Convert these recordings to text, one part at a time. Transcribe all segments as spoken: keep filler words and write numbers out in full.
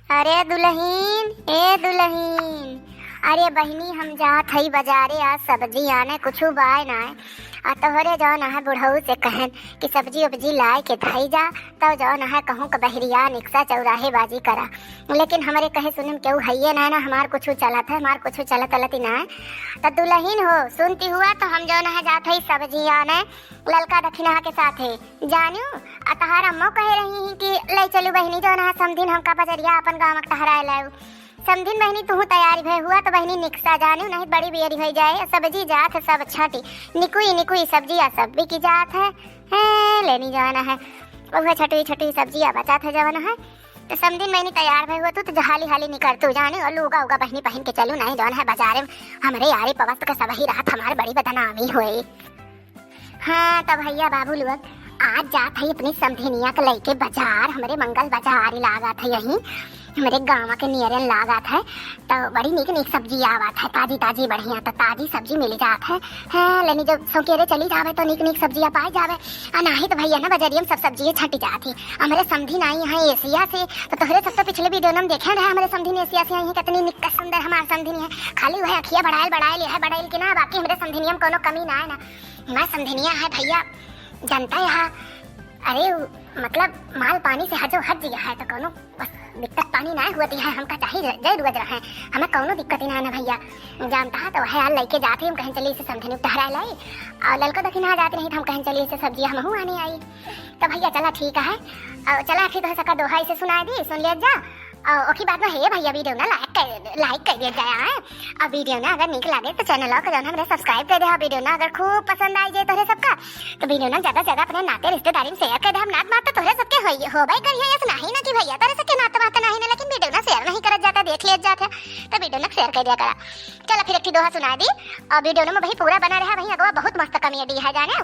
अरे दुलहिन, ए दुलहिन, अरे बहिनी, हम जात हई बजारे आज सब्जी आने, कुछु बाय नाय। आ तोहरे जौन है बुढ़ऊ से कहन कि सब्जी उब्जी लाय के धई जा, तब जौन है कहूँ के बहरिया निकसा चौराहे बाजी करा, लेकिन हमरे कहे सुने में केहू हइये नाय ना, हमार कुछु चलत है, हमार कुछु चलत चलत ही नाय। त दुलहिन हो, सुनती हुआ तो हम जौन है जात हई सब्जी आने ललका दखिनहा के साथे। जानू, आ तहार अम्मो कहे रही ही कि ले चलू बहिनी जौन है समधिन हमका बजरिया अपन गाँव के टहराए लाऊ। समधिन बहिनी तुहू तैयारी भय हुआ तो बहिनी निकसा जानू, नहीं बड़ी बेरी होइ जाए। सब्जी जात है सब छाटी, निकुई निकुई सब्जिया सब बिकी जात है। हैं, लेनी जौन है, उहे छटुई छटुई सब्जिया बचात है जौन है। तो समधिन बहिनी तैयार भय हुआ तू तो हाली हाली निकर तू जानू, और लूगा उगा बहिनी पहिन के चलू, नहीं जौन है बजारे में हमरे यारी पवस्त के सबही रहत हमार बड़ी बदनामी होई। हाँ, त भइया बाबू लोग, आज जात हई अपनी समधिनिया के लइके बजार, हमरे मंगल बजार ही लागत है यहीं, हमरे गाँव के नियरन लागत है। त बड़ी नीक नीक सब्जी आवत है, ताजी ताजी बढ़िया, त ताजी सब्जी मिल जात है। हाँ, लेनी जब सौकेरे चली जावे तो नीक नीक सब्जिया पाए जावे। आ नाही त भइया ना बजरिया में सब सब्जी छट जात ही। हमरे समधिन आई है एशिया से, त तोहरे सब तो पिछले वीडियो में देखे रहे, हमरे समधिन एशिया से आई है, कितनी निक सुंदर हमार समधिन है, खाली वह अखिया बढ़ायल बढ़ायल है, बढ़ायल के ना, बाकी हमरे समधिनिया में कोनो कमी ना है ना। हमार समधिनिया है भइया, जनता यहाँ, अरे उ, मतलब माल पानी से हजो हट जिया है, तो कोनो बस दिक्कत पानी ना हुआ है, हमका चाही जय रुआ रहे, हमें कोनो दिक्कत ही ना है ना भइया। जनता है तो वह हाल लइके जात ही, हम कहेन चली इसे समधिनी टहरा लाई, और ललको दखिनहा जात रही तो हम कहेन चली इसे सब्जिया हमहू आने आई। तो भइया चला ठीक है, और चला फिर तो सका दोहा इसे सुनाए दी, सुन लिया जा। और ओकी बाद में हे भइया वीडियो ना लाइक कर, लाइक कर दिया जाए, हाँ? और वीडियो ना अगर नीक लागे तो चैनल को जौन हमरे सब्सक्राइब कर दे, और वीडियो ना अगर खूब पसंद आई जाए तोहरे सबका तो वीडियो ना ज्यादा से ज्यादा अपने नाते रिश्तेदारी में शेयर कर दे। हम नात मात तो तोहरे सबके होई, होबे करिए, ऐसा नहीं ना कि भइया तोहरे सबके नात मात नहीं ना, लेकिन वीडियो ना शेयर नहीं करत जाता, देख लिया जाता, तो वीडियो ना शेयर कर दिया करा। चला फिर एक ठो दोहा सुना दी, और वीडियो ना में भाई पूरा बना रहा भाई, अगवा बहुत मस्त कॉमेडी है जाने।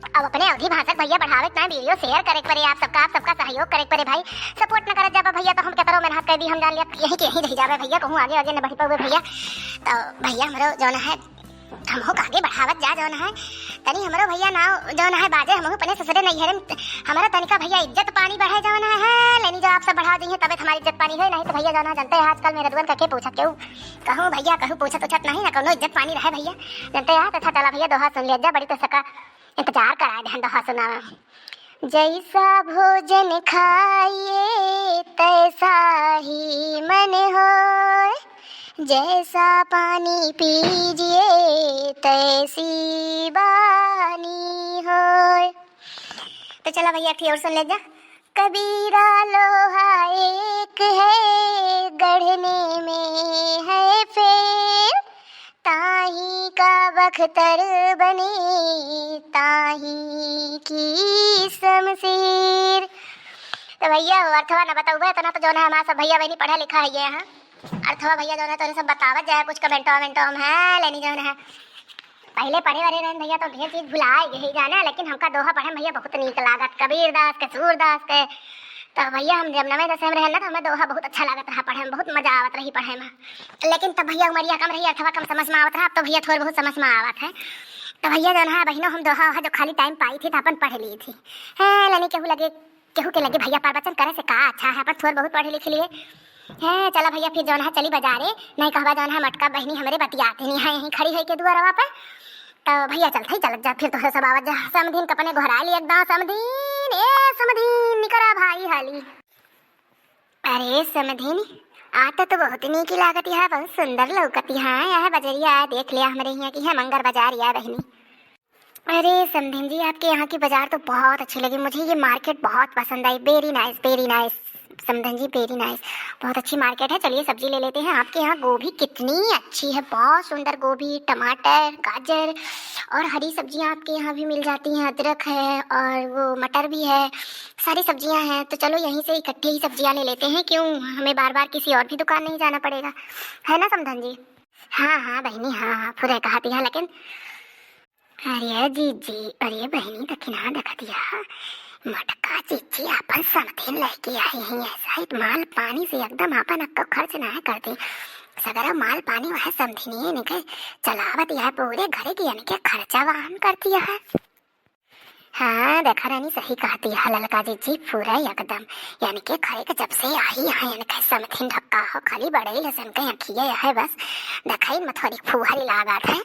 अब अपने अवधी भाषा के भइया बढ़ावे के ना वीडियो शेयर करे के पड़े, आप सबका, आप सबका सहयोग करे के पड़े भाई। सपोर्ट न करत जाबा भइया तो हम केतरो मेहनत कर दी, हम जान लिया यहीं के यहीं रह जाबे भइया, कहूँ आगे आगे न बढ़ पावे भइया। तो भइया हमरो जौन है हमहू के आगे बढ़ावत जा जौन है, तनी हमरो भइया नाव जौन है बाजे, हमहू अपने ससुरे नैहरे में हमरो तनिका भइया इज्जत पानी बढ़े जौन है, है लेनी जो आप सब बढ़ाव जइहे तबे तो हमारी इज्जत पानी है, नहीं तो भइया जौन है जानते हैं आजकल मेरे दुआन कके पूछत केहू, कहूँ भइया कहूँ पूछत उछत नहीं ना, कौनो इज्जत पानी रहे भइया, जानते हैं। तो अच्छा चला भइया दोहा सुन लिया जा, बड़ी तो सका इंतजार कराए देहन दोहा सुनावा। जैसा भोजन खाइए तैसा ही मन होए, जैसा पानी पीजिए तैसी बानी होए। तो चला भइया एक ठो और सुन ले जा। कबीरा लोहा एक है, गढ़ने में है फेर, ताही का बख्तर बने, ताही की शमशीर। तो भइया, अर्थवा न बतउबे, इतना तो जौन है, हमार सब भइया बहिनी पढ़ा लिखा है ये, हाँ। अर्थवा भइया जौन है, तोरे सब बतावत जाए कुछ कमेंटवा वमेंटवा में, हाँ, लेनी जौन है। पहिले पढ़े वाले रहन भइया, तो ढेर चीज भुलाए गए ही जाने, लेकिन हमका दोहा पढ़े में भइया बहुत नीक लागत, कबीर दास के, सूरदास के। तो भइया, हम जब नवे दसवें में रहन ना, तो हमें दोहा बहुत अच्छा लागत रहा पढ़े में, बहुत मजा आवत रही पढ़े में। लेकिन तब भइया उमरिया कम रही, अर्थवा कम समझ में आवत रहा, अब तो भइया थोड़ बहुत समझ में आवत है। तो भइया जौन है बहिनो, हम दोहा वोहा जो खाली टाइम पाई थी तो अपन पढ़ ली थी। है लेनी केहू लगे, केहू के लगे भइया प्रवचन करे से का अच्छा है, अपन थोड़ बहुत पढ़ लिख लिए। है चला भइया फिर जौन है चली बजारे, नहीं कहबा जौन है मटका बहिनी हमरे बतियाते नहीं है, यहीं खड़ी होई के दुआरवा पे। तो भइया चलत ही चलत जा, फिर तोहरे सब आवत जा। समधिन कपने गोहराए ली एकदम, समधिन, ए समधिन, निकरा भाई हाली। अरे समधिन, आ तो, तो बहुत नीक लागत यहाँ, बहुत सुंदर लौकत यहाँ। यह बजरिया देख लिया हमरे यहाँ की है मंगर बाजार या बहिनी। अरे समधिन जी, आपके यहाँ की बाजार तो बहुत अच्छी लगी मुझे, ये मार्केट बहुत पसंद आई। Very nice, very nice समधिन जी, very nice। बहुत अच्छी मार्केट है। चलिए सब्जी ले लेते हैं। आपके यहाँ गोभी कितनी अच्छी है, बहुत सुंदर गोभी, टमाटर, गाजर और हरी सब्जियाँ आपके यहाँ भी मिल जाती हैं। अदरक है और वो मटर भी है, सारी सब्जियाँ हैं। तो चलो यहीं से इकट्ठे ही सब्जियाँ ले लेते हैं, क्यों हमें बार बार किसी और भी दुकान नहीं जाना पड़ेगा, है ना समधिन जी? हाँ हाँ बहिनी, हाँ हाँ, पूरे कहती है। लेकिन अरे जीजी, अरे बहिनी, दखिनहा देखत या, मटका जीजी आपन समधिन लइके आई ही, ऐसा ही माल पानी से एकदम आपन अक्को खर्च ना करती। सगरा माल पानी वह समधिनिए निके चलावत या, पूरे घरे के इनके खर्चा वहन करती है। हाँ, देखा रानी, सही कहती है ललका जिज्जी, पूरा एकदम। यानी के खरे के जब से आई है, इनके समथिन ढक्का हो, खाली बड़े ही लसन के अखिए है बस। देखा इनमें थोड़ी फुहरी लागत है।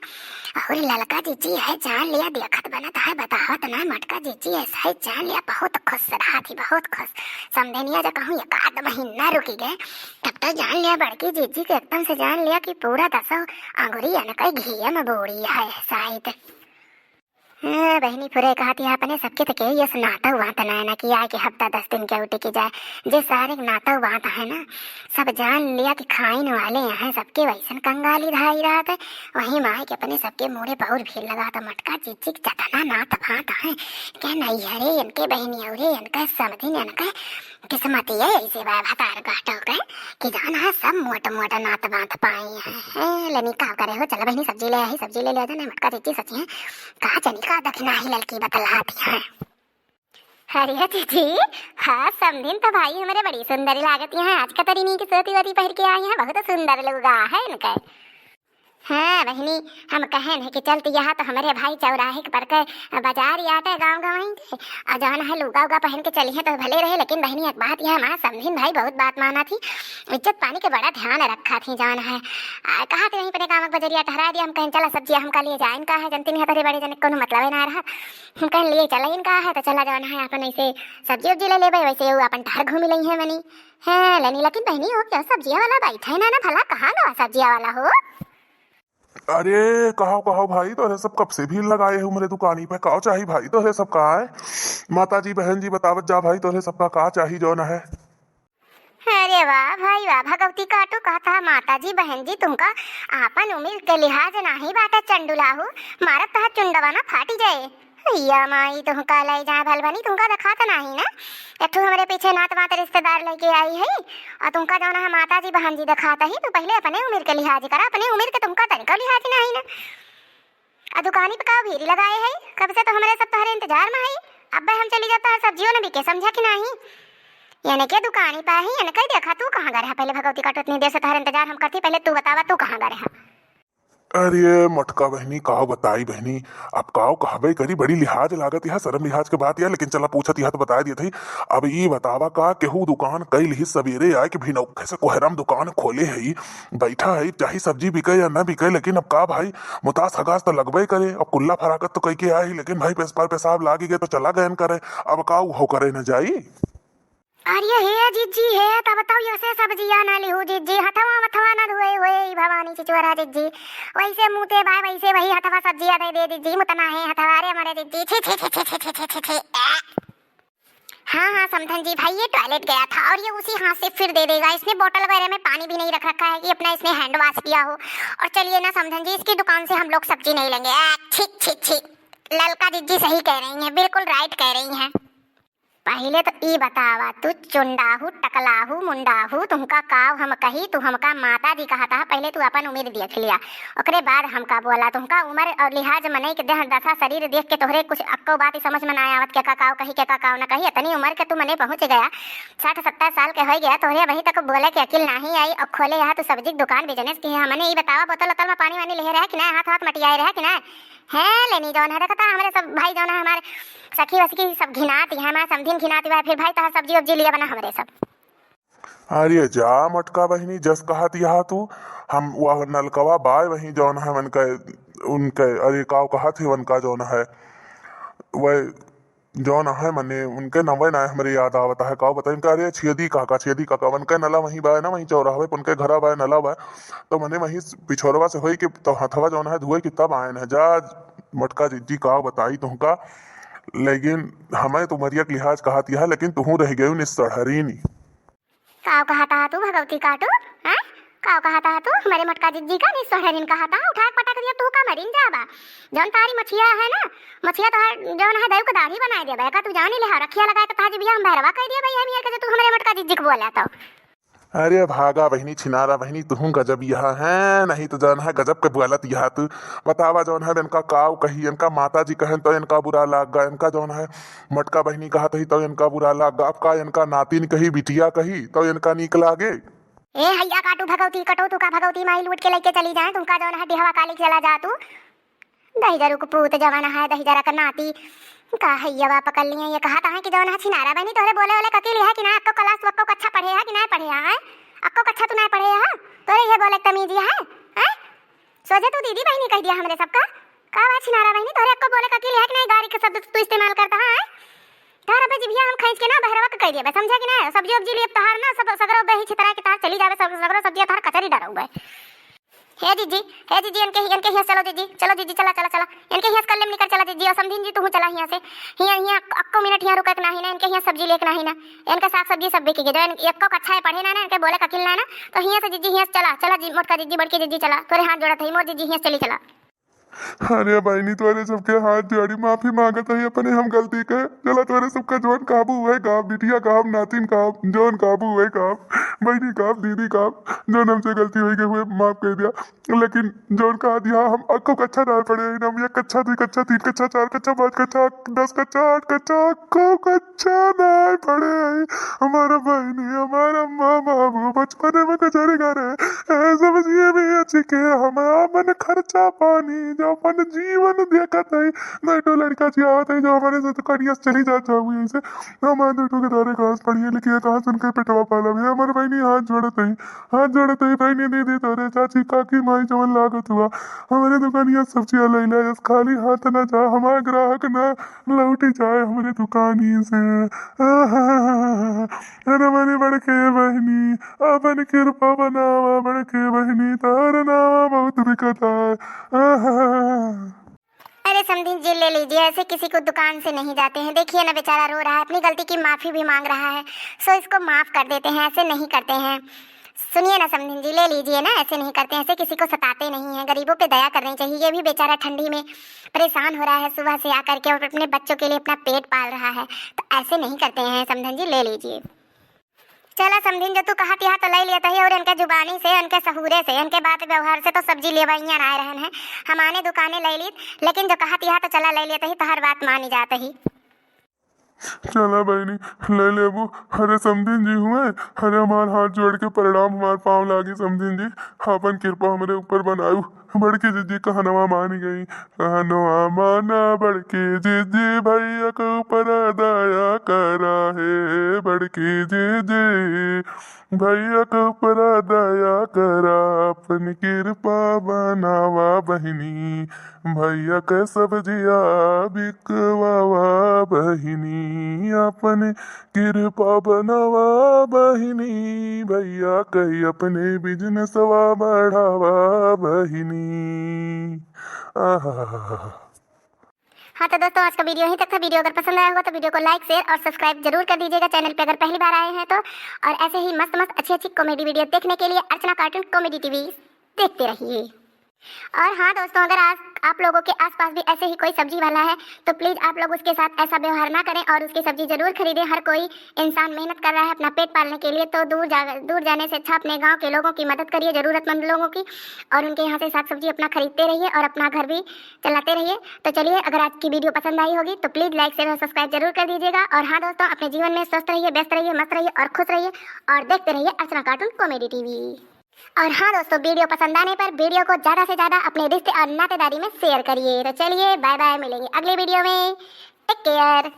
और ललका जिज्जी है, जान लिया, देखत बनत है, बतावत ना, मोटका जिज्जी ऐसा है, जान लिया, बहुत खुश रहा थी, बहुत खुश। समधिनिया जो कहूँ, एक आध महीना रुकी गए, तब तो जान लिया, बड़की जिज्जी के एकदम से जान लिया कि पूरा दसो अंगुरी इनके घिये में बूड़ी है, शायद। हाँ, बहिनी फुरे कहत है, अपने सबके तो केहू यस नातउ वात ना है ना कि आए के हफ्ता दस दिन के उठी के जाए। जे सारे नातउ वात है ना, सब जान लिया कि खाइन वाले हैं, सबके वैसन कंगाली धाई रहत है। वहीं माई के अपने सबके मुड़े बहुत भीड़ लगा था, मोटका जिज्जी के जतना नात वात है, के नैहरे इनके बहिनी औरे इनके समधिन इनके किस्मत ये ऐसे बा भतार काटो के कि जान है सब मोट मोट नात बात पाई है। ए, लेनी का करे हो, चल बहिनी सब्जी ले आई, सब्जी ले ले जाने, मोटका जिज्जी सची है। का जनी का दखिनाही ललकी बतलाती है। अरे जिज्जी, हाँ समधिन तो भाई हमरे बड़ी सुंदर लागती है, आज कतरी नीक सोती वोती पहिर के आई है, बहुत सुंदर लुगा है इनके। हाँ बहिनी, हम कहेन है कि चलती यहाँ तो हमरे भाई चौराहे के पर के बाजार आटे गाँव गँवई के, और जौन है लुगा उगा पहिन के चली है तो भले रहे, लेकिन बहिनी एक बात यह माँ समधिन भाई बहुत बात माना थी, इज्जत पानी के बड़ा ध्यान रखा थी जौन है। आ, कहा थे यहीं पर गाँव के बजरिया टहरा दिया, हम कहेन चला सब्जिया हमका लिए जाइन का है, जनती नहीं है तोरे बड़े जने कोनो मतलब ना रहा। हम कहेन लिए चला इनका है तो चला जौन है अपन ऐसे सब्जी उब्जी ले लेबे, वैसे वो अपन टहर घूमी लई है मनी। है लेनी, लेकिन बहिनी हो क्या सब्जिया वाला बैठा है ना, ना भला कहाँ गवा सब्जिया वाला हो? अरे कहो कहो भाई, तोहरे सब कब से भीड़ लगाए हो हमरे दुकानी पे, का चाही भाई तोहरे सब का है? माता जी बहन जी बतावत जा भाई, तोहरे सबका का चाही जौन है? अरे वाह भाई वाह, भगवती काटो कहता है माता जी बहन जी तुमका आपन उम्र के लिहाज नाही बाटे चंडुलाहू, मारत तह चुंडवा ना फाटी जाए। भैया माई तुमका लई जाए भलबनी, तुमका देखात नाही ना, एक ठो हमरे पीछे नात वात रिश्तेदार लेके आई है, और तुमका जौन है माता जी बहन जी देखात ही, तू पहले अपने उम्र के लिहाज करा, अपने उम्र के तुमका तनिको लिहाज नाही ना। आ दुकानी पे का भीड़ लगाए है, कब से तो हमरे सब तोहरे इंतजार में है, अब हम चली जाता है सब्जियों ने बिके समझा कि नाही। यानी के दुकानी पे ही, यानी कहीं देखा तू कहाँ गए रहा, पहले भगवती काटो इतनी देर से तोहरे इंतजार हम करती, पहले तू बतावा तू कहाँ गए रहा। अरे मोटका बहिनी, काव बताई बहिनी, अब काव कहबे करी, बड़ी लिहाज लागत यह, शर्म लिहाज के बात यह, लेकिन चला पूछत यह तो बताई दियत ही। अब ई बतावा का केहू दुकान कई लिही, सबेरे आए कि भिनौखे से कोहरम दुकान खोले है, बैठा है, चाहे सब्जी बिके या ना बिके, लेकिन अब का भाई, मुतास हगास तो लगबे करे। अब कुल्ला फराकत तो कई के आए ही, लेकिन भाई पेस पर पेशाब लागी गए तो चला गयन करे, अब का उहो करे न जाई। अरे हे जिज्जी हे, तब तो यो से सब्जिया ना लिहू जिज्जी, हथवा मथवा ना धोए हुए ई भवानी चिचुअरा जिज्जी, वैसे मुते बाय वैसे वही हथवा सब्जिया दे दे जिज्जी, मुतना है हथवा रे मरे जिज्जी, छी छी छी छी। हाँ हाँ समधन जी भाई, ये टॉयलेट गया था और ये उसी हाथ से फिर दे देगा। इसने बोतल वगैरह में पानी भी नहीं रख रखा है कि अपना इसने हैंड वॉश किया हो। और चलिए ना समधन जी, इसकी दुकान से हम लोग सब्जी नहीं लेंगे। आ, छी छी छी, ललका जिज्जी सही कह रही हैं, बिल्कुल राइट कह रही हैं। पहिले तो ई बतावा, तू चुंडाहू, टकलाहू, मुंडाहू, तुमका काव हम कही, तू हमका माता जी कहत हा, पहिले तू अपन उमिर देख लिया, ओकरे बाद हमका बोला। तुमका उमर और लिहाज मनई के देह दशा शरीर देख के तोहरे कुछ अक्को बात ही समझ में ना आवत, केका काव कही, केका काव ना कही। इतनी उमर के तू मने पहुँच गया, साठ सत्तर साल के होई गया, तोहरे अबहीं तक बोले के अकिल नाही आई और खोले यहाँ तू सब्जी के दुकान, बिजनेस की है। हमने ई बतावा, बोतल ओतल में पानी वानी लिहे रहे कि ना, हाथ वाथ मटियाए रहे कि ना? है लेनी जौन है, देखता हमरे सब भाई जौन है, हमारे सखी वसखी सब घिनाती है, हमारे समधिन घिनाती है, फिर भाई तोहर सब्जी उब्जी लिए बना हमरे सब। अरे जा मोटका बहिनी, जस कहत यहा तू, हम वह नलकवा बाय वहीं जौन है उनका, उनके, अरे काव कहत है उनका जौन है, वह जौन है मने उनके नवे ना हमरे याद आवत है, काव बताई उनका, अरे छेदी काका, छेदी काका, उनके नला वहीं बाय ना, वहीं चौराहवे पे उनके घरा बाय, नला बाय, तो मने वहीं पिछोरवा से होई कि तो हथवा जौन है धोए कि तब आयन है। जा मोटका जिज्जी, काव बताई तुमका, लेकिन हमें तो उमरिया के लिहाज कहत यहा, लेकिन तुहू रह गयू निस्सड़हरीनी। काव कहत हा तू भगवती काटू, हैं? काव कहत हा तू? हमरे मोटका जिज्जी का निस्सड़हरीन कहत हा, उठा के पटक दिया तू का मरिन जाबा। जौन तारी मछिया है ना, मछिया तोहार जौन है दयू के दाढ़ी बनाए देबे का, तू जानी ले हा, रखिया लगाए के तोहार जिबिया हम भैरवा कह दिया भाई, हम ये के जो तू हमरे मोटका जिज्जी के बोला तो। अरे भागा बहिनी, छिनारा बहिनी, तुहूँ गजब यहा है, नहीं तो जौन है गजब के बोलत यहा तू। बतावा जौन है इनका काव कही, इनका माता जी कहन तो इनका बुरा लाग गा, इनका जौन है मोटका बहिनी कहत ही तो इनका बुरा लाग गा, अब का इनका नातिन कही, बिटिया कही तो इनका नीक लागे? ए हैया काटू भगवती कटो, तू का भगवती माई लूट के लेके चली जाए, तुमका जौन है डिहवा काली चला जा तू। दहिजरू के पूत जवन है, दहिजरा के नाती, का है ये बा पकड़ लिए, ये कहा था कि जौन है छिनारा बहिनी, तोहरे बोले वाले ककी लिहा कि ना, अक्को क्लास, अक्को कक्षा पढ़े है कि ना पढ़े है, हैं? अक्को कक्षा तू ना पढ़े है, तोहरे ये बोले तमीज है, हैं? सोझे तू दीदी बहिनी कह दिया हमरे सबका। का बा छिनारा बहिनी, तोहरे अक्को बोले ककी लिहा कि ना, गारी के शब्द तू इस्तेमाल करता है, हैं? तोहरा पे जिभिया हम खींच के ना बहरवा के कह दिया, समझा कि ना? सब्जी उब्जी लिए तोहार ना, सब सगरो बही छितरा के तोहार चली जावे, सब सगरो सब्जी तोहार कचरी डरऊ बे। हे जीजी, हे जीजी, इनके, इनके हियाँ से चलो जीजी, चलो जीजी, चला, चला, चला, इनके हियाँ से कर लेम निकर, चला जीजी, और समधिन जी तू चला हियाँ से, हियाँ, हियाँ अक्को मिनट हियाँ रुके के नाही ना, इनके हियाँ सब्जी लेके नाही ना, इनका साग सब्जी सब बिक गए, जो इन, एक्को कक्षा है पढ़े ना, ना, इनके बोले ककिल ना, ना, तो हियाँ से जीजी, हियाँ से चला, चला जी, मोटका जीजी, बड़की जीजी, चला, तोरे हाथ जोड़त है, मोर जीजी, हियाँ से चली चला। अरे बहिनी, तोरे सबके हाथ जोड़ी, माफी मांगत है अपने हम गलती के। चला, तोरे सबका जौन काबू हुए काम, बिटिया काम, नातिन काम, जौन काबू हुए काम, बहिनी काम, दीदी काम, जौन हमसे गलती हुई के हुए, माफ कर दिया। लेकिन जौन कहा दिया, हम अक्को कक्षा ना पढ़े, हम एक कक्षा, दुई कक्षा, तीन कक्षा, चार कक्षा, पाँच कक्षा, दस कक्षा, आठ कक्षा, अक्को कक्षा ना पढ़े। हमारा बहिनी, हमारा अम्मा, बाबू बचपने में कचहरी गा रहे। ऐ समझिए भी अच्छी के हम अपन खर्चा पानी, जो अपन जीवन देखत है, दो ठो लड़का जियावत है, जो हमारे से तो कनिया से चली जात हुई ऐसे। हमारे दो ठो के तारे कहाँ से पढ़िए लिखिए, कहाँ से उनके पेटवा पाला भी। हमारे बहिनी हाथ जोड़त है, हाथ जोड़त है, बहिनी दीदी, तोरे चाची, काकी, माई जवन लागत हुआ, हमारे दुकानिया सब्जियाँ लैला, जस खाली हाथ ना जा, हमारा ग्राहक ना लौट जाए हमरे दुकानी से। अरे हमारी बड़के बहिनी, अपन कृपा बनावा बड़के बहिनी, तोहर नावा बहुत बिकता है। अरे समधिन जी, ले लीजिए, ऐसे किसी को दुकान से नहीं जाते हैं। देखिए ना, बेचारा रो रहा है, अपनी गलती की माफ़ी भी मांग रहा है, सो इसको माफ़ कर देते हैं, ऐसे नहीं करते हैं। सुनिए ना समधिन जी, ले लीजिए ना, ऐसे नहीं करते हैं, ऐसे किसी को सताते नहीं हैं, गरीबों पे दया करनी चाहिए। ये भी बेचारा ठंडी में परेशान हो रहा है सुबह से आकर के, और अपने बच्चों के लिए अपना पेट पाल रहा है, तो ऐसे नहीं करते हैं समधिन जी, ले लीजिए। चला समधिन, जो तू कहत यहाँ तो ले लिया तही, और इनके जुबानी से, इनके सहूरे से, इनके बात व्यवहार से तो सब्जी लेवा इहाँ ना आए रहन है, हमारे दुकाने ले लीत, लेकिन जो कहत यहाँ तो चला ले लिया तही, तोहर बात मानी जात ही। चला बहिनी, ले लेबू। अरे समधिन जी हुए, अरे हमार हाथ जोड़ के प्रणाम, हमार पाँव लागी समधिन जी, आपन कृपा हमरे ऊपर बनाऊ। बड़की जीजी कहनवा मानी गई, कहनवा माना बड़की जीजी, भैया के ऊपर दया करा है बड़की जीजी, भैया के ऊपर दया करा, अपन कृपा बनावा बहिनी, भैया के सब्जिया बिकवावा बहिनी, अपन कृपा बनावा बहिनी, भैया कही अपने बिजनेसवा बढ़ावा बहिनी। आहा। हाँ तो दोस्तों, आज का वीडियो यहीं तक था। वीडियो अगर पसंद आया होगा तो वीडियो को लाइक, शेयर और सब्सक्राइब जरूर कर दीजिएगा चैनल पे अगर पहली बार आए हैं तो। और ऐसे ही मस्त मस्त अच्छी अच्छी कॉमेडी वीडियो देखने के लिए अर्चना कार्टून कॉमेडी टीवी देखते रहिए। और हाँ दोस्तों, अगर आज आप लोगों के आसपास भी ऐसे ही कोई सब्जी वाला है तो प्लीज आप लोग उसके साथ ऐसा व्यवहार ना करें और उसकी सब्जी जरूर खरीदें। हर कोई इंसान मेहनत कर रहा है अपना पेट पालने के लिए, तो दूर जा दूर जाने से अच्छा अपने गाँव के लोगों की मदद करिए, ज़रूरतमंद लोगों की, और उनके यहाँ से साग सब्जी अपना खरीदते रहिए और अपना घर भी चलाते रहिए। तो चलिए, अगर आज की वीडियो पसंद आई होगी तो प्लीज लाइक, शेयर और सब्सक्राइब जरूर कर दीजिएगा। और हाँ दोस्तों, अपने जीवन में स्वस्थ रहिए, व्यस्त रहिए, मस्त रहिए और खुश रहिए और देखते रहिए अर्चना कार्टून कॉमेडी टीवी। और हाँ दोस्तों, वीडियो पसंद आने पर वीडियो को ज़्यादा से ज़्यादा अपने रिश्ते और नातेदारी में शेयर करिए। तो चलिए, बाय बाय, मिलेंगे अगले वीडियो में। Take care.